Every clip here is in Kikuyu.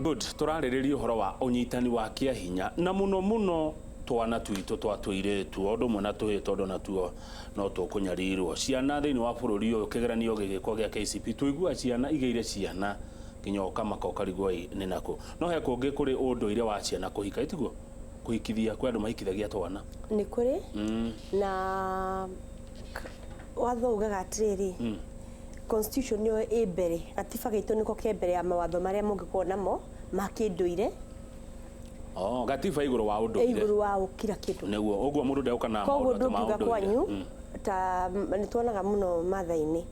Good. Tũrarĩrĩria ũhoro wa ũnyitani wa kĩahinya na mũno mũno twana twitũ twa tũirĩtu, o ũndũ ũmwe na tũhĩĩ, tondũ natuo no tũkũnyarirwo. Ciana thĩinĩ wa bũrũri ũyũ, kĩgeranio gĩgĩkwo gĩa KCP, tũiguaga ciana igĩire ciana nginya ũkamaka ũkarigwo ĩ nĩ nakũ. No he kũngĩ kũrĩ ũndũire wa ciana kũhika, ĩtiguo? Kũhikithia, kwĩ andũ mahikithagia twana. Nĩ kũrĩ na watho ugaga atĩrĩrĩ, constitution nĩyo ĩ mbere, gatiba gaitũ nĩko ke mbere ya mawatho marĩa mũngĩkorwo namo ma kĩndũire. Oh, gatiba igũrũ wa ũndũire. Igũrũ wa kila kĩndũ. Nĩguo, ũguo mũndũ ndegũka na koguo maũndũ ma ndũngiuga ũndũire. Kwanyu ta nĩ tuonaga mũno mathai-inĩ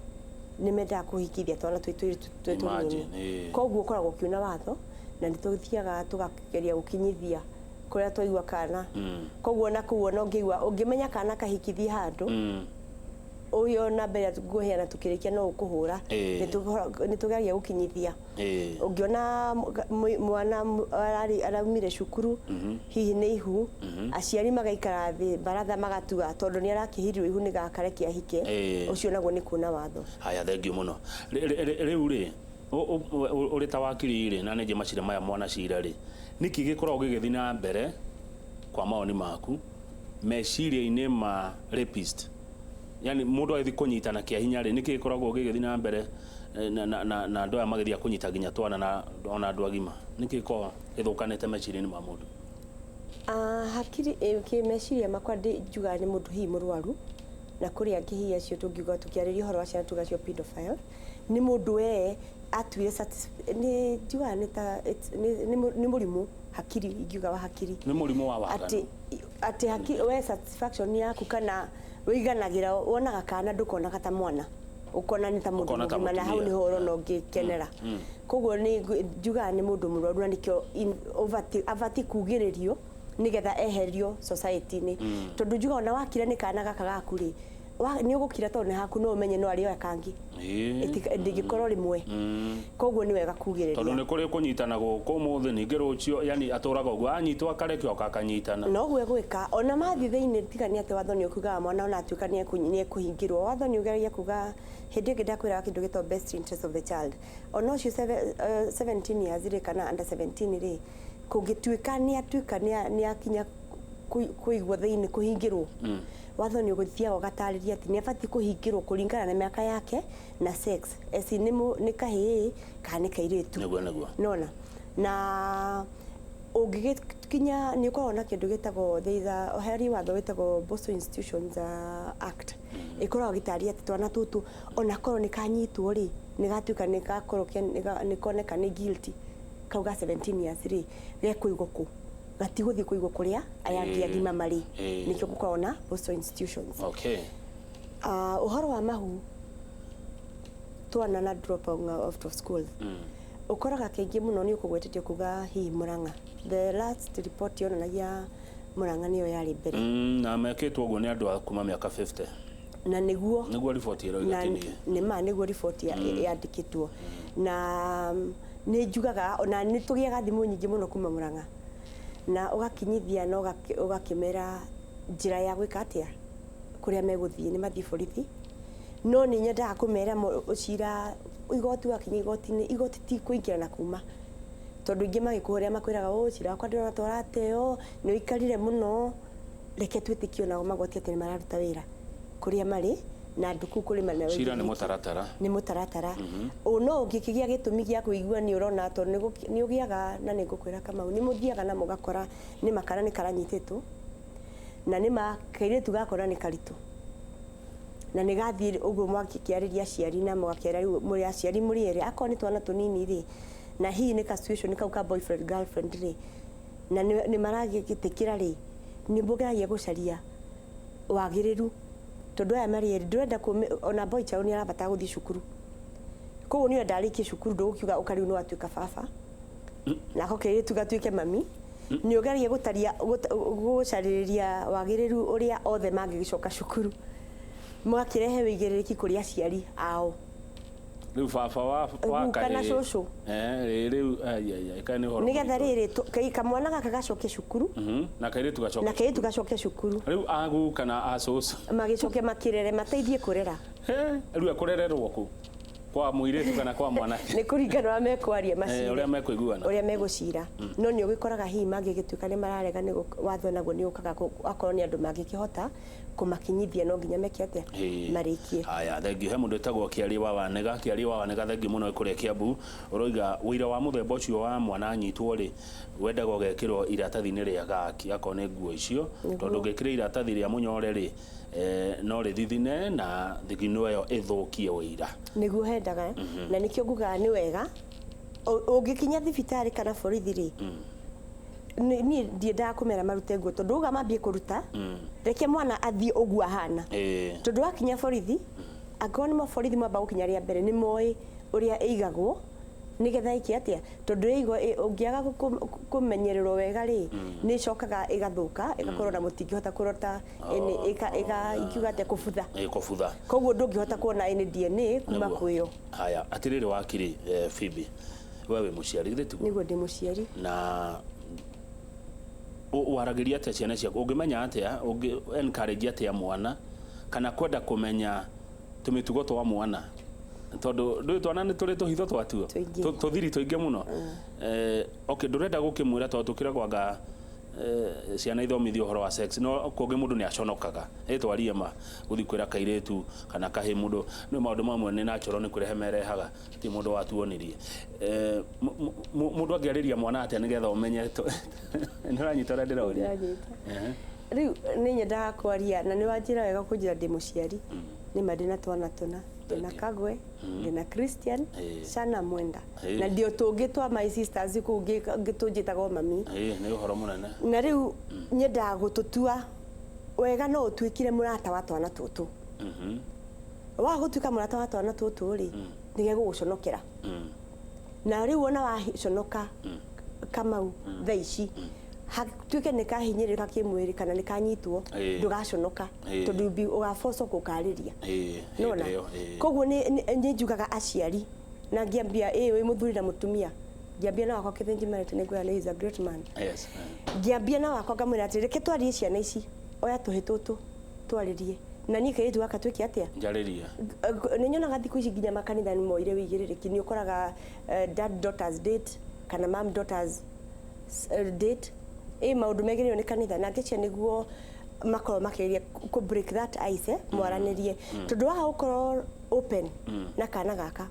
nĩ mendaga kũhikithia twana twĩ tũirĩtu twĩ tũnini. Imagine, ĩĩ. Koguo ũkoragwo ũkiuna watho na nĩ tũthiaga tũkageria gũkinyithia kũrĩa twaigua kana. Koguo ona kũu ona ũngĩigua, ũngĩmenya kana kahikithie handũ, ũyũ namba ĩrĩa ngũheana tũkĩrĩkia no ũkũhũra. Nĩ tũgeragia gũkinyithia. Ũngĩona mwana ararĩ araumire cukuru, hihi nĩ ihu, aciari magaikara thĩ baratha magatua tondũ nĩ arakĩhirirwo ihu nĩ gaka reke ahike, ũcio naguo nĩ kuna watho. Haya, thengiũ mũno. Rĩu rĩ, ũrĩ ta wakiri rĩ, na nĩnjĩ macira maya mwanacira rĩ, nĩkĩ gĩkoragwo gĩgĩthiĩ na mbere kwa mawoni maku meciria-inĩ ma rapist? Yani mũndũ agĩthiĩ kũnyitana kĩa hinya rĩ, nĩkĩ gĩkoragwo gĩgĩthiĩ na mbere na andũ aya magĩthiĩ kũnyita nginya twana na ona andũ agima? Nĩkĩ gĩkoragwo gĩthũkanĩte meciria-inĩ ma mũndũ? Ah, hakiri kĩmeciria makwa ndĩ njugaga nĩ mũndũ hihi mũrwaru, na kũrĩ angĩ hihi acio tũngiuga tũkĩarĩria ũhoro wa ciana tuga acio pedophile, nĩ mũndũ we atuire nĩ njugaga nĩ ta nĩ mũrimũ hakiri, ingiuga wa hakiri. Nĩ mũrimũ wa waganu. Atĩ hakiri we satisfaction yaku kana wĩiganagĩra wonaga kana ndũkonaga ta mwana, ũkona nĩ ta mũndũ Ũkona ta mũgima na hau mũtumia. nĩho ũrona ũngĩkenera. Koguo nĩ njugaga nĩ mũndũ mũrwaru na nĩkĩo abatiĩ kugĩrĩrio nĩgetha eherio society-inĩ. Tondũ njugaga ona wakira nĩ kana gaka gaku rĩ, nĩ ũgũkira tondũ nĩ haku no ũmenye no arĩoya kangĩ. Ndĩngĩkorwo rĩmwe. Koguo nĩ wega kugĩrĩria. Tondũ nĩ kũrĩ kũnyitana gũkũ ũmũthĩ ningĩ rũciũ, yani atũraga ũguo anyitwo akarekio akanyitana. Noguo egwĩka ona mathiĩ thĩinĩ, tiga nĩ atĩ watho nĩ ũkiugaga mwana ona atuĩka nĩ ekũhingĩrwo, watho nĩ ũgeragia kuga hĩndĩ ĩngĩ ndakwĩraga kĩndũ gĩtagwo best interest of the child. Ona ũcio 17 years rĩ kana under 17 rĩ, kũngĩtuĩka nĩ atuĩka nĩ akinya kũigwo thĩinĩ kũhingĩrwo, watho nĩ ũgũthiaga ũgatarĩria atĩ nĩ abatiĩ kũhingĩrwo kũringana na mĩaka yake na sex eci nĩ kahĩĩ kana nĩ kairĩtu. Nĩguo nĩguo. Nona na ũngĩgĩkinya nĩ ũkoragwo na kĩndũ gĩtagwo, there is a harĩ watho wĩtagwo Boston Institutions Act, ĩkoragwo ĩgĩtarĩria atĩ twana tũtũ ona korwo nĩ kanyitwo rĩ, nĩ gatuĩka nĩ gakorwo nĩ koneka nĩ guilty kau ga 17 years rĩ, gekũigwo kũ? Gatigũthiĩ kũigwo kũrĩa aya angĩ agima marĩ. Nĩkĩo gũkoragwo na Boston Institutions. Ũhoro wa mahu twana na drop out of school, ũkoraga kaingĩ mũno nĩ ũkũgwetete kuga hihi Murang'a, the last report yonanagia Murang'a nĩyo yarĩ mbere. Na mekĩtwo ũguo nĩ andũ a kuma mĩaka 50. Na nĩguo nĩguo riboti ĩroiga. Na kĩnie. Nĩ ma nĩguo riboti yandĩkĩtwo na nĩ njugaga ona nĩ tũgĩaga thimũ nyingĩ mũno kuma Murang'a na ũgakinyithia na ũgakĩmera njĩra ya gwĩka atĩa kũrĩa megũthiĩ nĩ mathiĩ borithi, no nĩ nyendaga kũmera cira igoti wakinya igoti-inĩ, igoti ti kũingĩra na kuma, tondũ ingĩ magĩkũhũrĩra makwĩraga, "Ũ cira wakwa ndĩrona ta ũrateo, nĩ ũikarire mũno." Reke twĩtĩkie onao magoti atĩ nĩ mararuta wĩra kũrĩa marĩ na andũ kũu kũrĩ na Cira nĩ mũtaratara. Nĩ mũtaratara. Ũ no ũngĩkĩgĩa gĩtũmi gĩa kũigua nĩ ũrona tondũ nĩ ũgĩaga na nĩ ngũkwĩra Kamau, nĩ mũthiaga na mũgakora nĩ ma kana nĩ karanyitĩtwo na nĩ ma kairĩtu gakona nĩ karitũ na nĩ gathiĩ ũguo mwakĩarĩria aciari na mũgakĩara rĩu mũrĩ aciari mũrĩ erĩ, akorwo nĩ twana tũnini rĩ, na hihi nĩ ka situation kau ka boyfriend girlfriend rĩ, na nĩ maragĩtĩkĩra rĩ, nĩ mũgeragia gũcaria wagĩrĩru tondũ aya marĩ erĩ ndũrenda ona boy child nĩ arabatara gũthiĩ cukuru, koguo nĩ ũrenda arĩkie cukuru, ndũgũkiuga ũka rĩu nĩ watuĩka baba nako kairĩtu gatuĩke mami. Nĩ ũgeragia gũtaria gũcarĩrĩria wagĩrĩru ũrĩa othe mangĩgĩcoka cukuru, mũgakĩrehe wĩigĩrĩrĩki kũrĩ aciari ao. Rĩu baba wa Guka na kahĩĩ. cũcũ. Eh, rĩu ai ai ai kaĩ nĩ ũhoro nĩgetha mũritũ. Rĩrĩ kamwana gaka gacoke cukuru. Na kairĩtu gacoke na kairĩtu gacoke cukuru. Rĩu aguka na acũcũ magĩcoke makĩrere mateithie kũrera. Rĩu ekũrererwo kũ? Kwa mũirĩtu kana kwa mwanake? Nĩ kũringana ũrĩa mekwaria macira. Ũrĩa mekũiguana. Ũrĩa megũcira. No nĩ ũgĩkoraga hihi mangĩgĩtuĩka nĩ mararega, nĩ watho naguo nĩ ũkaga akorwo nĩ andũ mangĩkĩhota kũmakinyithia, no nginya meke atĩa? Marĩkie. Haya, thengiũ. He mũndũ wĩtagwo Kĩarie wa Wanega. Kĩarie wa Wanega, thengiũ mũno kũrĩa Kiambu. Ũroiga ũira wa mũthemba ũcio wa mwana anyitwo rĩ, wendaga ũgekĩrwo iratathi-inĩ rĩa gaki akorwo nĩ nguo icio, tondũ ũngĩkĩra iratathi rĩa mũnyore rĩ, no rĩthithine na thigino ĩyo ĩthũkie ũira. Nĩguo hendaga, na nĩkĩo ngugaga nĩ wega ũngĩkinya thibitarĩ kana borithi rĩ, niĩ ndiendaga kũmera marute nguo, tondũ uga mambie kũruta, reke mwana athiĩ ũguo ahana. Tondũ wakinya borithi, angĩkorwo nĩ maborithi mwamba gũkinya rĩa mbere, nĩ moĩ ũrĩa ĩigagwo nĩgetha ĩke atĩa, tondũ ĩigwo ũngĩaga kũmenyererwo wega rĩ, nĩ ĩcokaga ĩgathũka, ĩgakorwo na mũtingĩhota kũrota ingiuga atĩa, kũbutha. Kũbutha. Koguo ndũngĩhota kuona ĩnĩ DNA kuma kwĩyo. Haya, atĩrĩrĩ wakiri, Phoebe, we wĩ mũciari, githĩ tiguo? Nĩguo, ndĩ mũciari. Na waragĩria atĩa ciana ciaku? Ũngĩmenya atĩa, ũngĩ encourage atĩa mwana kana kwenda kũmenya tũmĩtugo twa mwana, tondũ ndũĩ twana nĩ tũrĩ tũhitho twatuo? Tũingĩ. Tũthiri tũingĩ mũno. Okay, ndũrenda gũkĩmwĩra tondũ tũkĩragwo anga ciana ithomithio ũhoro wa sex, no kũngĩ mũndũ nĩ aconokaga, ĩtwarie ma gũthiĩ kwĩra kairĩtu kana kahĩ. Mũndũ nĩ maũndũ mamwe nĩ natural, nĩ kũrehe merehaga, ti mũndũ watuonirie. Mũndũ angĩarĩria mwana atĩa nĩgetha ũmenye nĩ ũranyita ũrĩa ndĩroria? Ndĩranyita. Rĩu nĩ nyendaga kwaria na nĩ wanjĩra wega kũnjĩra ndĩ mũciari. Nĩ ma ndĩna twana tũna, ndĩna Thank you. Kagwe, ndĩna Christian, Shana Mwenda, na ndio tũngĩ twa my sisters kũu tũnjĩtagwo mami. Nĩ ũhoro mũnene. Na rĩu nyendaga gũtũtua wega, no ũtuĩkire mũrata wa twana tũtũ. Waga gũtuĩka mũrata wa twana tũtũ rĩ, nĩgegũgũconokera. Na rĩu ona waconoka, Kamau, thaa ici hatuĩke nĩ kahinyĩrĩrĩka kĩmwĩrĩ kana nĩ kanyitwo, ndũgaconoka, tondũ ũgabocwo gũkarĩria. Nona Hĩndĩ ĩyo, ĩĩ. Koguo nĩ njugaga aciari na ngĩambia ĩ wĩ mũthuri na mũtumia, ngĩambia na wakwa Kĩthĩnji Marete, nĩ nguoya nĩ is a great man. Ngĩambia na wakwa ngamwĩra atĩ reke twarie ciana ici, oya tũhĩ tũtũ twarĩrie, na niĩ kairĩtu gaka twĩke atĩa? Njarĩria. Nĩ nyonaga thikũ ici nginya makanitha nĩ moire wĩigĩrĩrĩki. Nĩ ũkoraga dad daughters date kana mom daughters date, ĩ maũndũ megĩrĩirwo nĩ kanitha na ngĩcia nĩguo makorwo makĩgeria kũ break that ice, mwaranĩrie, tondũ waga gũkorwo open na kana gaka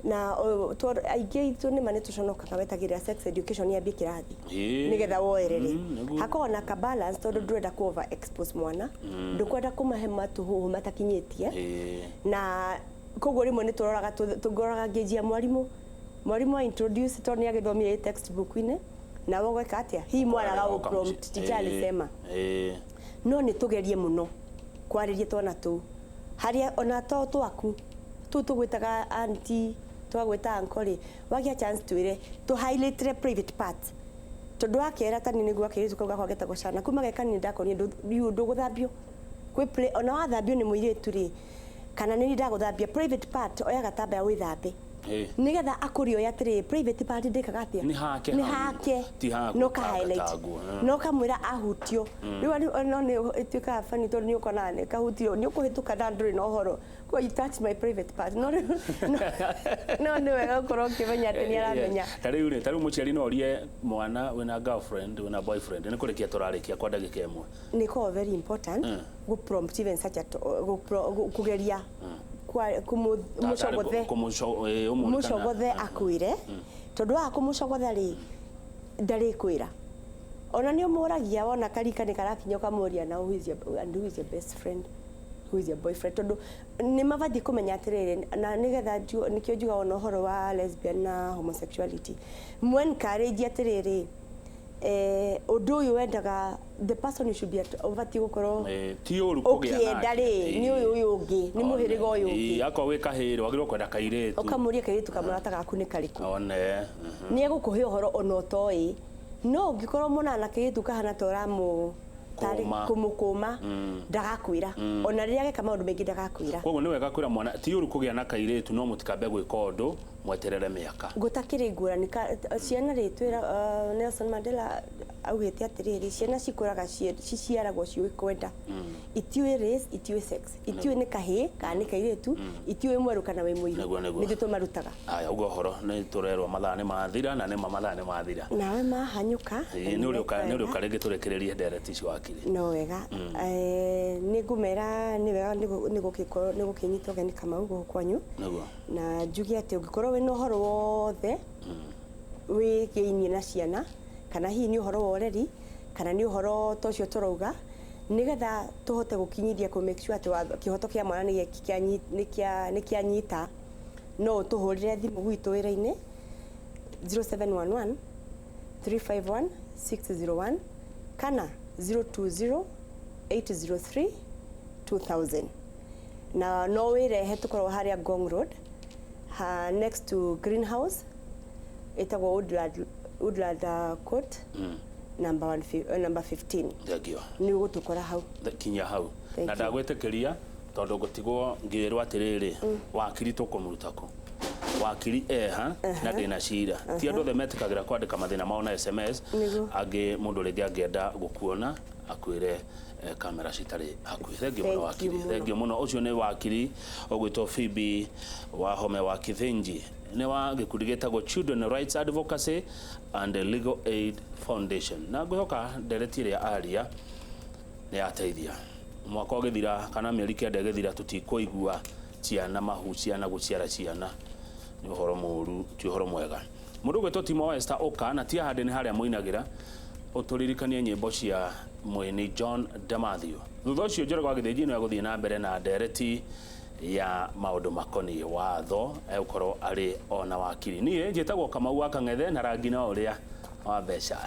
na aingĩ aitũ nĩma nĩ tũconokaga, wetagĩrĩra sex education yambie kĩrathi nĩgetha woerere. Nĩguo. Hakoragwo na ka balance, tondũ ndũrenda kũ over expose mwana, ndũkwenda kũmahe matũhũhũ matakinyĩtie. Na koguo rĩmwe nĩ tũroraga, tũngĩroraga ngĩnjia mwarimũ, mwarimũ a introduce, tondũ nĩ agĩthomire ĩ textbook-inĩ, nawe ũgeka atĩa? Hihi mwana Oka ga prompt mũciĩ. teacher alisema. No nĩ tũgerie mũno kwarĩria twana tũu harĩa ona to twaku tũu tũgwĩtaga auntie, twagwĩta uncle rĩ, wagĩa chance twĩre tũ highlight private part, tondũ wakera tani nĩguo akĩrĩtu kau gakwa getagwo cana kuma ge kanini, ndakonire ndũgũthambio kwĩ play, ona wathambio nĩ mũirĩtu rĩ, kana nĩ ndagũthambia private part, oya gatambaya wĩthambe, nigetha akũrie atĩrĩ, private part ndĩkaga atĩa? Nĩ hake nĩ hau. Hake. Ti ha no ka highlight gũtangatangwo, no kamwĩra ahutio rĩu no nĩ ĩtuĩkaga funny, tondũ nĩ ũkona nĩ kahutio, nĩ ũkũhĩtũka na ndũrĩ na ũhoro kwa you touch my private part, no no nĩ wega gũkorwo ũkĩmenya atĩ nĩ aramenya. Ta rĩu rĩ, ta rĩu mũciari no orie mwana wĩna girlfriend, wĩna boyfriend? Nĩ kũrĩkia tũrarĩkia kwa ndagĩka ĩmwe. Nĩ koragwo very important gũ prompt even such a kũgeria mũcogothe. Mũcogothe akwĩre, tondũ waga kũmũcogotha rĩ, ndarĩkwĩra. Ona nĩ ũmũragia, wona karika nĩ karakinya, ũkamũria na who is your, and who is your best friend, who is your boyfriend, tondũ nĩ mabatiĩ kũmenya atĩrĩrĩ, na nĩgetha nĩkĩo njugaga ona ũhoro wa lesbian na homosexuality, mũ encourage atĩrĩrĩ, ũndũ ũyũ wendaga the person you should be at, ũbatiĩ gũkorwo Ti ũru kũgĩa ũkĩenda nake. rĩ, nĩ ũyũ ũyũ ũngĩ, nĩ mũhĩrĩga ũyũ ũngĩ. Akorwo wĩ kahĩĩ rĩ, wagĩrĩirwo kwenda kairĩtu. Ũkamũria kairĩtu kamũrata gaku nĩ karĩkũ? One. Nĩ egũkũhe ũhoro ona ũtoĩ, no ũngĩkorwo mũna na kairĩtu kahana ta ũramũ Kũma. kũmũkũma, ndagakwĩra. Ona rĩrĩa ageka maũndũ maingĩ, ndagakwĩra. Koguo nĩ wega kwĩra mwana ti ũru kũgĩa na kairĩtu, no mũtikambe gwĩka ũndũ, mweterere mĩaka. Gũtakĩrĩ ngũrani ciana rĩ, twĩra Nelson Mandela Augĩte atĩrĩrĩ, ciana cikũraga ciciaragwo ciũĩ kwenda, itiũĩ race, itiũĩ sex, itiũĩ nĩ kahĩĩ kana nĩ kairĩtu, itiũĩ mwerũ kana wĩ mũirũ. Nĩguo, nĩguo. Nĩthuĩ tũmarutaga. Aya, ũguo ũhoro nĩ tũrerwo mathaa nĩ mathira, na nĩma mathaa nĩ mathira. Nawe mahanyũka. Ĩĩ, nĩ ũrĩũka, nĩ ũrĩũka rĩngĩ tũrĩkĩrĩrie ndereti icio, wakiri. No wega. Nĩ ngũmera nĩ wega nĩ gũkĩnyitwo ũgeni, Kamau, gũkũ kwanyu. Na njuge atĩ ũngĩkorwo wĩna ũhoro wothe wĩgĩinie na ciana, kana hihi nĩ ũhoro wa ũreri, kana nĩ ũhoro ta ũcio tũrauga, nĩgetha tũhote gũkinyithia kũ make sure atĩ kĩhoto kĩa mwana nĩ kĩanyita, no ũtũhũrĩre thimũ gwitũ wĩra-inĩ 0711 351 601 kana 020 803 2000, na no wĩrehe tũkorwo harĩa Ngong Road, next to Greenhouse, ĩtagwo Woodland Court, number one, number 15. Thengio. Nĩ ũgũtũkora hau. Kinyia hau. Thank Na you. ndagwĩtĩkĩria tondũ ngũtigwo ngĩrwo atĩrĩrĩ, wakiri tũkũmũruta kũ, wakiri eha na ndĩna cira. Ti andũ othe metĩkagĩra kwandĩka mathĩna mao na SMS. Angĩ mũndũ rĩngĩ angĩenda gũkuona akwĩre kamera citarĩ hakuhĩ. Thengio mũno. Thank you Wakiri. mũno. Thengio mũno. Ũcio nĩ wakiri ũgwĩtwo Phoebe Wahome wa Kithinji, nĩ wa gĩkundi gĩtagwo Children Rights Advocacy and Legal Aid Foundation, na ngwĩhoka ndereti ĩrĩa aria nĩ yateithia. Mwaka ũgĩthira kana mĩeri 9 ĩgĩthira, tũtikũigua ciana mahu, ciana gũciara ciana nĩ ũhoro mũru, ti ũhoro mwega. Mũndũ ũgwĩtwo Timo Wester, ũka na ti ahande nĩ harĩa mũinagĩra, ũtũririkanie nyĩmbo cia mũini John Demathew. Thutha ũcio Njoroge wa Gĩthĩnji nĩ egũthiĩ na mbere na ndereti ya maũndũ makoniĩ watho, egũkorwo arĩ ona wakiri. Niĩ njĩtagwo Kamau wa Kang'ethe, na rangi no ũrĩa wa mbeca.